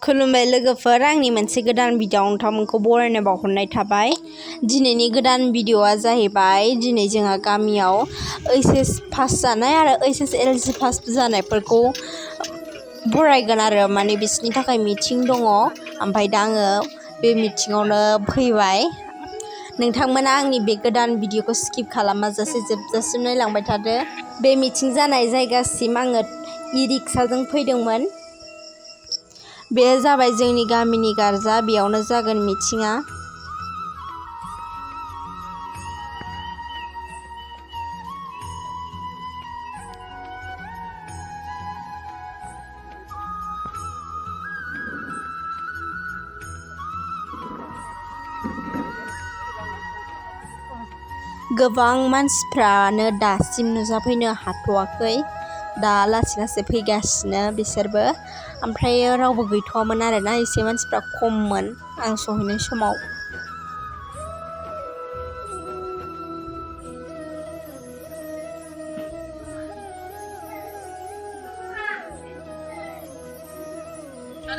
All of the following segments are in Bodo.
खुलुमबाय लोगोफोर, आंनि मोनसे गोदान भिडिअआव नोंथांमोनखौ बरायनो बावहरनाय थाबाय। दिनैनि गोदान भिडिअआ जाहैबाय दिनै जोंहा गामियाव ओइचएस पास जानाय आरो एसएसएलसि पास जानायफोरखौ बरायगोन आरो माने बिसोरनि थाखाय मिटिं दङ। ओमफ्राय दा आङो बे मिटिङावनो फैबाय। नोंथांमोना आंनि बे गोदान भिडिअखौ स्किप खालामाजासे जोबजासिम नायलांबाय थादो। बे मिटिं जानाय जायगासिम आङो इ-रिक्साजों फैदोंमोन। बे जाबाय जोंनि गामिनि गारजा, बेयावनो जागोन मिटिङा। गोबां मानसिफ्रानो दासिम नुजाफैनो हाथ'वाखै। दा लासै लासै फैगासिनो बिसोरबो। ओमफ्राय रावबो गैथ'वामोन आरोना, एसे मानसिफ्रा खममोन आं सहैनाय समाव।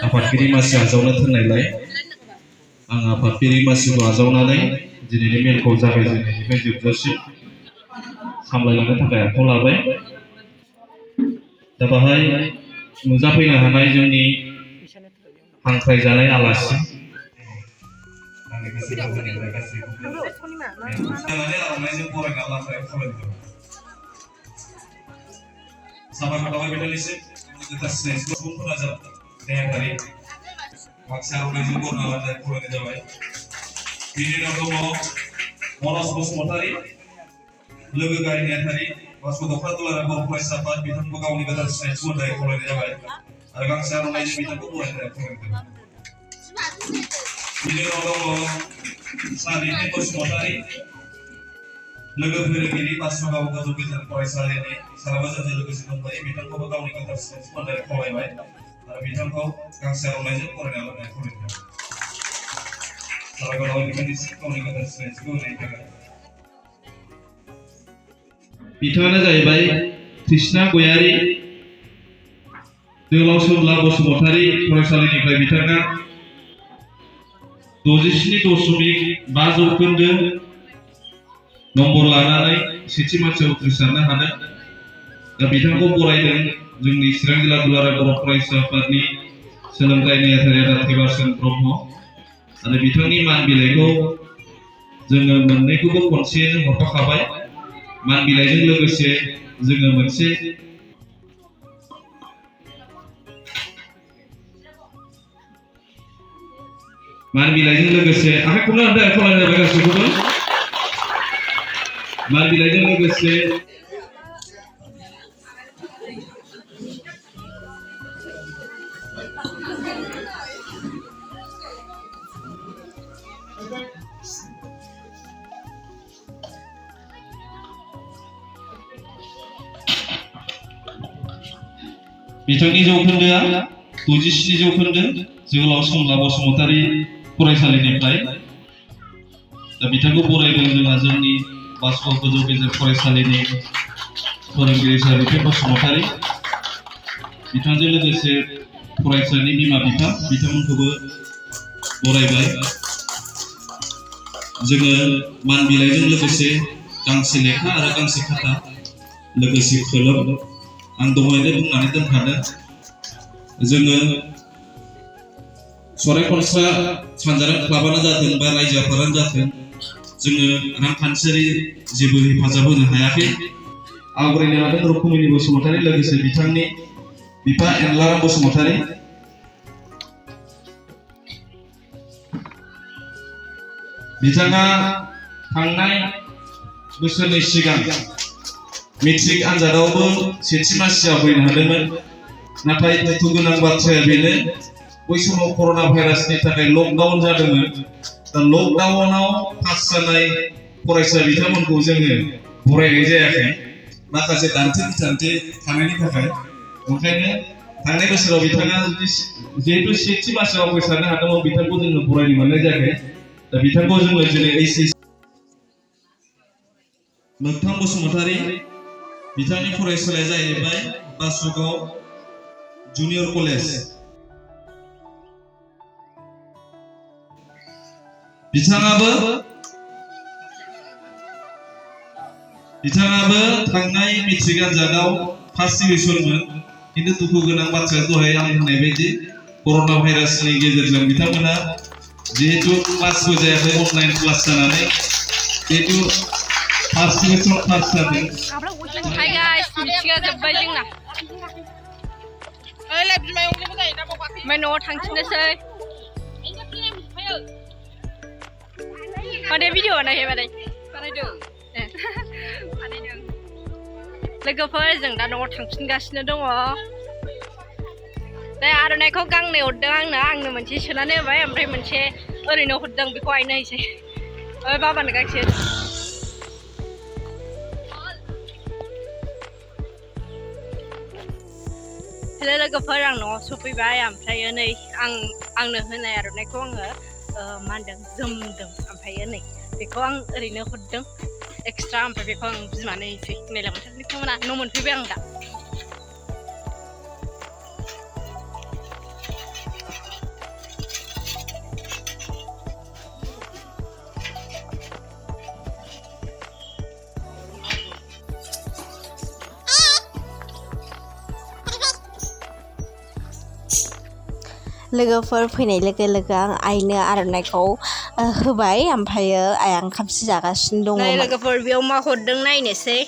आफादगिरि मासि आजावनो थिननायलाय आं आफादगिरि मासिखौ आजावनानै दिनैनि मेलखौ जागायजेननायनिफ्राय जोबजासिम सामलायलांनो थाखाय आखायाव लाबाय। दा बाहाय नुजाफैनो हानाय जोंनि हांख्रायजानाय आलासि साबायखर थाबाय बिथांनिसिम गोथार सिनायथिखौ सुबुंफोरा देहायारि माखासे आर'नाइजों बरनायनानै फरायनाय जाबाय। बिनि उनाव दङ मनज बसुमतारी, लोगो गाहाय नेहाथारि बासुगाव दख'रा दुलाराय बर' फरायसा आफाद, बिथांखौ गावनि गोथार सिनायथिखौ होनाय खावलायनाय जाबाय आरो गांसे आर'नाइजों बिथांखौ बरायनाय खावलायनाय जाबाय। बिनि उनाव दङ सारिनि बसुमतारी, लोगो फोरोंगिरि बासुगाव गोजौ गेजेर फरायसालिनि सारा बोसोरजों लोगोसे दंफायो, बिथांखौबो गावनि गोथार सिनायथिखौ होनाय खावलायबाय आरो बिथांखौ गांसे आर'नाइजों बरायना लानाय खावलायबाय। साबायखर थाबाय बिथांनिसिम गावनि गोथार सिनायथिखौ होनायनि थाखाय। बिथाङानो जाहैबाय कृष्णा गयारी, जोहोलाव सोमला बसुमतारी फरायसालिनिफ्राय बिथाङा 67.5 जौखोन्दो नम्बर लानानै सेथि मासिआव उथ्रिसारनो हादों। दा बिथांखौ बरायदों जोंनि चिरां जिल्ला दुलाराय बर' फरायसा आफादनि सोलोंथाइ नेहाथारि देबारसेन ब्रह्म आरो बिथांनि मान बिलाइखौ जोङो मोननैखौबो खनसेयैनो हरफाखाबाय। मान बिलाइजों लोगोसे जोङो मोनसे मान बिलाइजों लोगोसे आखाइखौनो आखाइ खालामनाय जाबाय गासैखौबो। मान बिलाइजों लोगोसे बिथांनि जौखोन्दोआ 67 जौखोन्दो जोहोलाव सोमला बसुमतारी फरायसालिनिफ्राय। दा बिथांखौ बरायदों जोंहा जोंनि बासुगाव गोजौ गेजेर फरायसालिनि फोरोंगिरि साबिथ्रि बसुमतारी, बिथांजों लोगोसे फरायसानि बिमा बिफा बिथांमोनखौबो बरायबाय। जोङो मान बिलाइजों लोगोसे गांसे लेखा आरो गांसे खाता लोगोसे खोलोम आं दहायनो बुंनानै दोनखादों। जोङो सरासनस्रा सानजारां क्लाबानो जाथों बा रायजो आफादानो जाथों, जोङो रांखान्थियारि जेबो हेफाजाब होनो हायाखै। आवग्रिनो हादों रुक्मिणी बसुमतारी, लोगोसे बिथांनि बिफा एनलाराम बसुमतारी। बिथाङा थांनाय बोसोरनि सिगां मेट्रिक आनजादावबो सेथि मासिआव फैनो हादोंमोन, नाथाय दुखु गोनां बाथ्राया बेनो बै समाव कर'ना भाइरासनि थाखाय लकडाउन जादोंमोन। दा लकडाउनाव पास जानाय फरायसा बिथांमोनखौ जोङो बरायनाय जायाखै, माखासे दान्थे बिदान्थे थानायनि थाखाय। ओंखायनो थांनाय बोसोराव बिथाङा जिहेतु सेथि मासिआव फैसारनो हादोंमोन, बिथांखौ जोङो बरायनो मोननाय जायाखै। दा बिथांखौ जोङो दिनै एसएस मोगथां बसुमतारी, बिथांनि फरायसालिया जाहैबाय बासुगाव जुनियर कलेज। बिथाङाबो थांनाय मेट्रिक आनजादाव फार्स्ट डिभिजनमोन खिन्थु दुखु गोनां बाथ्राया दहाय आं होननाय बायदि कर'ना भाइरासनि गेजेरजों बिथांमोना जिहेतु क्लासबो जायाखै अनलाइन क्लास जानानै जिहेतु फार्स्ट डिभिजन पास जादों। हाय गाइस मिथिगा जोब्बाय जोंना ओमफ्राय न'आव थांफिननोसै माने भिडिअ बानायबाय बानायदों लोगोफोर जों दा न'आव थांफिनगासिनो दङ। दा आर'नाइखौ गांनै हरदों आंनो मोनसे सोनानै होबाय ओमफ्राय मोनसे ओरैनो हरदों बेखौ आइनो हैसै ओमफ्राय बाबानो गांसे हेलो लोगोफोर आं न'आव सफैबाय ओमफ्राय नै आंनो होनाय आर'नाइखौ आङो मा होनदों जोमदों ओमफ्राय नै बेखौ आं ओरैनो हरदों एक्सट्रा ओमफ्राय बेखौ आं बिमानो हैसै मेला मोनथारनिखौ मोना न' मोनफैबाय आं दा। लोगोफोर फैनाय लोगो लोगो आं आइनो आर'नाइखौ होबाय ओमफ्रायो आइया ओंखामसो जागासिनो दङ। नै लोगोफोर बेयाव मा हरदों नायनोसै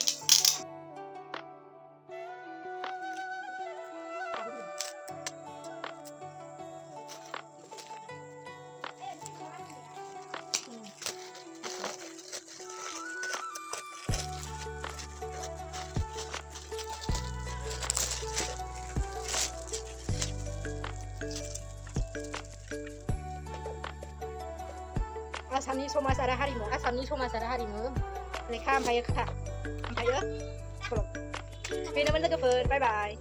आसामनि समाज आरो हारिमु लेखा ओमफ्रायो खोथा ओमफ्रायो सल' बेनोमोन लोगोफोर बाय बाय।